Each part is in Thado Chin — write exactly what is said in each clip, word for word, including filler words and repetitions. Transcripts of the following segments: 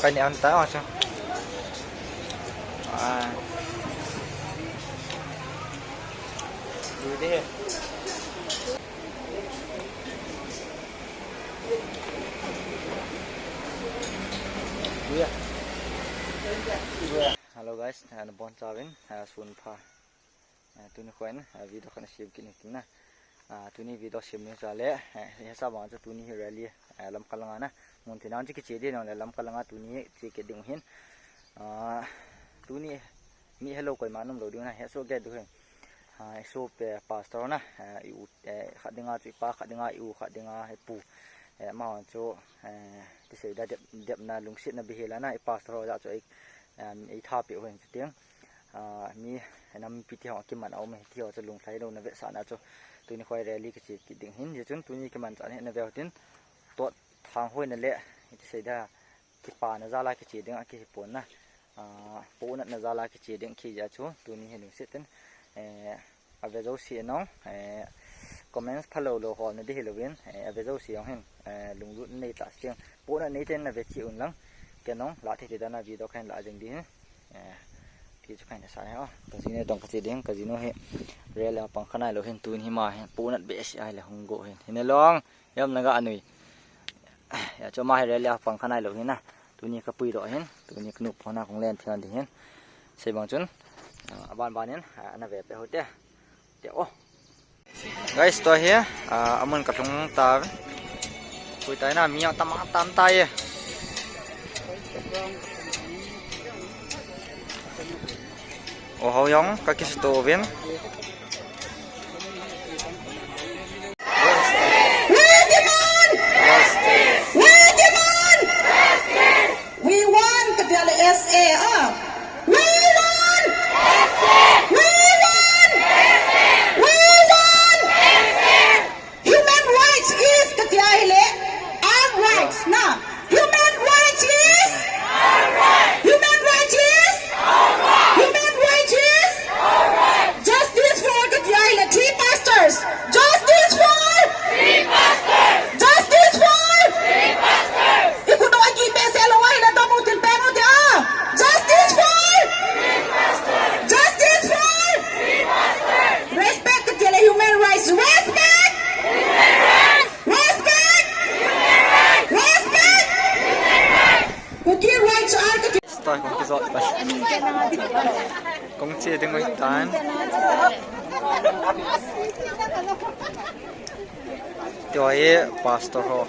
Ani an ta, oh, so. Ah. Dui de he. Dui ya. Dui ya. Hello guys, ah, nabonchauvin, ah, sun pha. Ah, tuni khoin, ah, video khat nasem kit ni tin na. Ah, tuni video sem ni chu le, eh, hesa bang chu tuni hi rally, eh, Lamka langa na. Mun tin ang chu kiche di nong le Lamka langa tuni che kit ding hin. Ah, tuni mi hello koima nom lou ding na, hesoh kit diu hin. Ah, isopi pastor na, ah, i u, eh, khat dinga chu ipa, khat dinga i u, khat dinga ipu. Eh, amahon chu, eh, ti sei da dep, depna lungsetna bihela na, i pastor ho ja chu ei, em, ei tha peh u hin chu ting. Ah, mi, nam mipi ti ho kiman a um e, ti ho chu lunglhai louna vetsahna chu tuni khoi rally kiche kit ding hin, jeh chun tuni kiman chan hi na veu tin, tot thang hoina le, ti sei da, kipana jal a kiche ding a kihi pon na, ah, pohnatna jal a kiche ding khi jeh chu tuni hi lungset in, eh, ave jouse nong, eh, comments phalou lou holna di hilouvin, eh, ave jouse jong hin, eh, lunglut nei tah sing, pohnat nei ten na ve cheh un lang, kei nong la thei thei dan a video kahin la jing di hin, eh, ti chu kahin sa e, oh, ka jinu tong kache ding, ka jinu hi rally a pang kha nailou hin, tun hi ma hin pohnat behseh a hile hung go hin, hin long. Yam naga anui. Ya, chu ama hi rally a pang kha nailou hin na. Tuni ka puidoh hin. Tuni ka nupa hon a kong len thei ding hin. Sei bang chun, ah, aban ban in, ah, ana ve peh u hite. Te o. Guys, tua hi, ah, amun kalhung ta. Pui tai na, mi jong tam, tam tai e. O, hou jong kakisuto uvin. We demand! We demand! We want kati le S A, ah. We want! We want! We want! Human rights is kati ahile, our rights na. Human rights is, human rights is, human rights is. Justice for kati ahile three pastors. Justice for, justice for. I khut u akipeh seh lou ahile, dom u tin peng u tin, ah. Justice for, justice for. Respect kati le human rights. Respect! Respect! Respect! Kuki rights are kati. Stoi, kong kijot pai. Kong che ding u hitan. Tua hi pastor ho.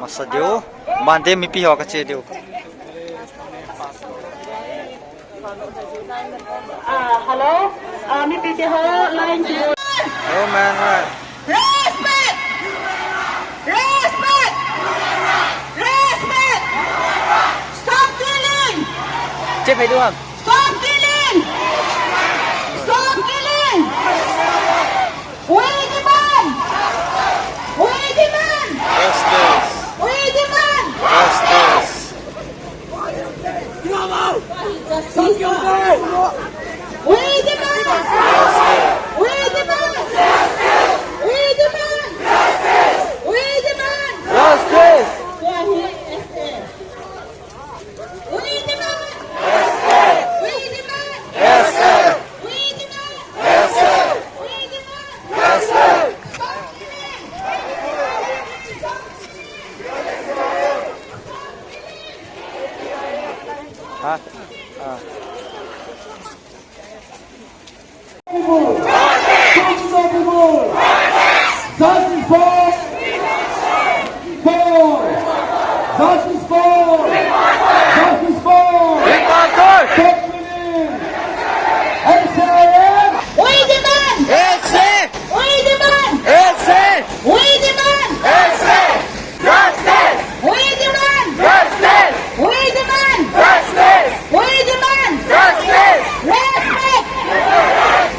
Masa diu. Bante mipi ho kache diu. Ah, hello. Ah, mipi te ho line chu. Hello, man, man. Respect! Respect! Respect! Stop killing! Che phei diu ham. Stop killing! Stop killing! We demand! We demand! Justice! We demand! Justice! We demand! We demand! We demand! We demand! Justice! We demand! We demand! We demand! We demand! Ha? Ah. Justice for, for, justice for, justice for, S A F. We demand! S A F. We demand! S A F. We demand! S A F. Justice! We demand! Justice! We demand! Justice! We demand! Justice! Respect!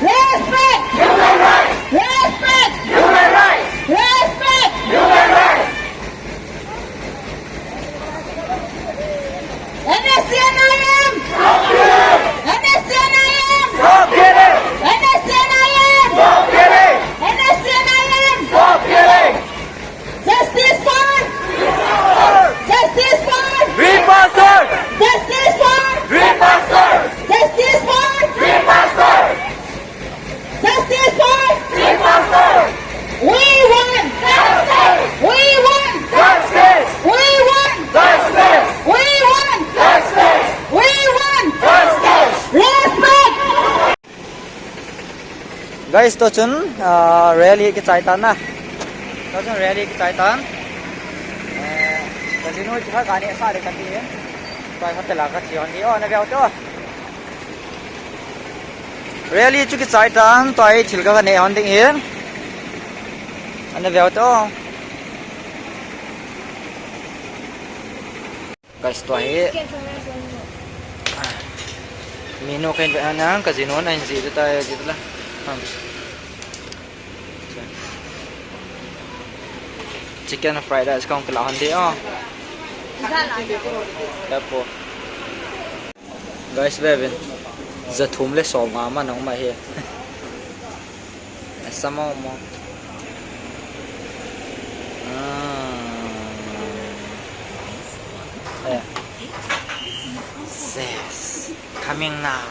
Respect! Human rights! Respect! Human rights! Guys, to chun, ah, rally kichai tan na. To chun rally kichai tan. Eh, kajinu chu kha gani sa de kati. Tua hotel a kache hon di. Oh, na veu to. Rally chu kichai tan, tua hi thil ka kaneh hon ding hin. Ana veu to. Guys, tua hi. Menu kahin ve hon nang, kajinu na hin jih ta, jih ta la. Hmm. Chicken fried rice kong kila hon di, oh. Kapo. Guys, vevin. Jathum le som nga ma nong ma hi. Asa mo mo. Ah. Eh. Yes. Coming now.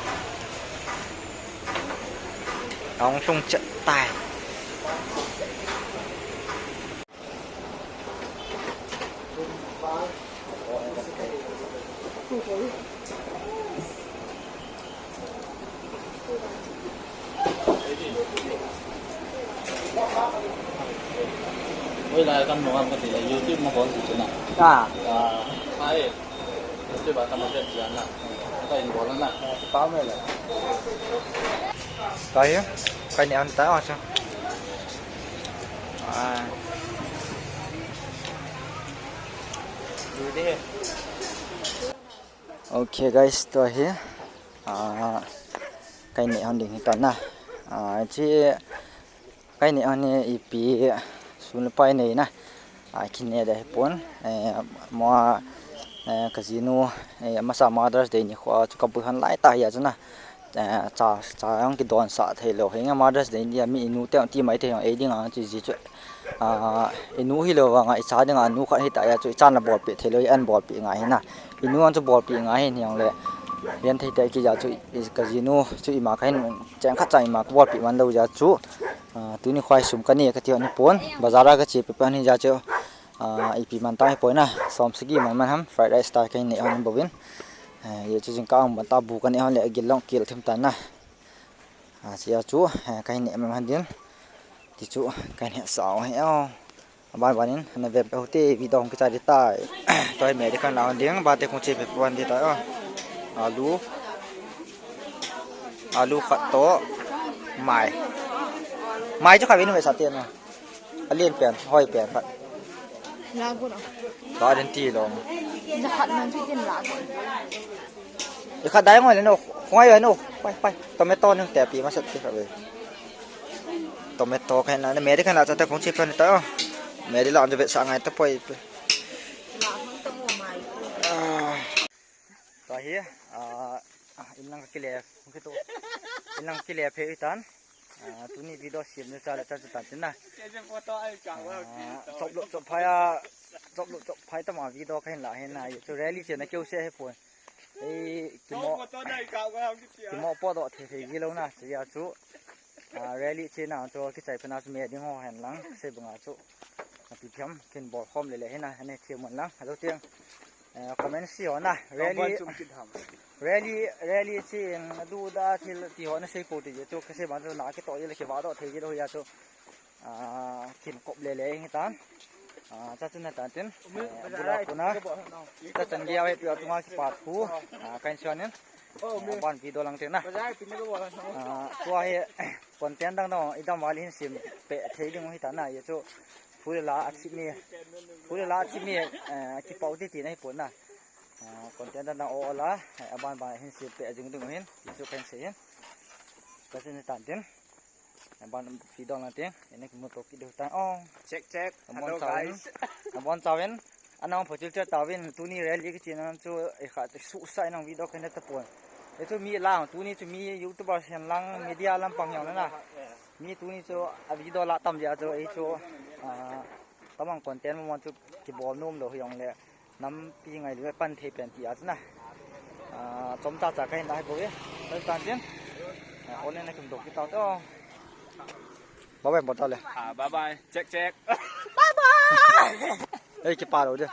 Ong sung chet tai. Oi, lai kan nuam ka ti, YouTube ma kon ti na. Ah. Ah, ai. YouTube a kan ma vet jan na. Ka in bol na. Ka me le. Ka hi, ka ni an ta o cha. Ah. Okay, guys, tua hi, ah, kahin neh hon ding hi ta na. Ah, chi kahin neh hon hi ipi sum le pai nei na. Ah, kahin neh de hi pon. Eh, mo, eh, kajinu, eh, masa Mother's Day ni kho chu kabui hon lai ta hi a chu na. Eh, cha, cha jong kidon sah thei lou. Hinga Mother's Day ni a mi inu te ti mai thei jong ei dinga chu ji chu. Ah, inu hilou vanga icha dinga nu khat hita a chu ichan la bolpeh thei lou, i an bolpeh ngai hi na. Inu an chu bolpeh ngai hi jong le. Len thei te kija chu i, kajinu chu ima kahin cheng khat cha ima kabolpeh man lou ja chu. Ah, tuni khoi sum kanei kati hon hi pon. Bazar a kache peh peh hon hi ja chu. Ah, ipi man ta hi poi na. Som sagi man man ham fried rice ta kahin neh hon bouvin. Eh, ye chu jingkah a um ban ta bu kaneh hon le agil long kil thim ta na. Ah, chia chu, eh, kahin neh man hon din. Ti chu, kahin neh sao hi o. Aban ban in, na ve pe hote, video hung kichai di tai. Toi me di kan la hon ding, ba te kong che pe wan di tai o. Alu. Alu khat to. Mai. Mai chu kha ve nu ve sa te na. Alen pen, hoi pen khat. La gu lo. Ba den ti lo. La khat man ti tin la gu. I khat dai ngoi le no, khoi le no. Pai, pai. Tomato nung te pi ma sat ti kha ve. Tomato kha na, me di kha na cha ta kong chi pan ta. Me di la an ve sa ngai ta poi. Ah. Tua hi, ah, in lang kile, kito. In lang kile phe itan. Ah, tuni video sim ni cha le cha chu tan tin na. Ah, chop lo, chop phai a, chop lo, chop phai tama video kahin la hin na. Ye chu rally che na keu se he pon. Ei, kimo, kimo po do the the gi lo na, se ya chu. Ah, rally che na chu kichai phe na chu me ding ho hen lang, se banga chu. Api thiam, kin bol khom le le hin na, hene thiam man lang. Hello tiang. Eh, comment si ho na, rally, rally, rally chi eng du da thil ti ho na sei po ti je chu, ka sei ban chu na ki to je le ki va do thei je lo ya chu. Ah, kin kop le le ngi tan. Ah, cha chun na tan tin. Eh, bula kuna. Cha chan dia we pi atunga ki pa thu. Ah, kan chuan in. Eh, ban video lang tin na. Ah, tua hi content dang dang idam wali hin sim pe thei ding hi ta na ye chu. Phu le la a chip mi, phu le la a chip mi, eh, kipau ti ti na hi pon na. Eh, content dan dan o la, eh, aban ban hin si pe jing dung hin, ti chu kan sei hin. Ka sin tan tin. Aban video na tin, ene ki motor ki deu tan. Oh. Check, check. Abon hello, chawin, guys. Abon chawin. Anang phochil che tawin, tuni rally kichi nan chu, eh, kha, su sa nang video kan ta pon. E chu mi lang, tuni chu mi YouTuber sian lang, media lam pang yang na. Mi tuni chu a video la tam dia chu ei chu, ah, tamang content mo chu kibol nom lo hi jong le nampi ngai le pan thei pen ti a chu na. Ah, chom cha cha kai na bo ve. Tan tin. Ah, online na kim dok ki ta to. Bye bye bol ta le. Ah, bye bye. Check, check. Bye bye. Ei, ki pa lo de.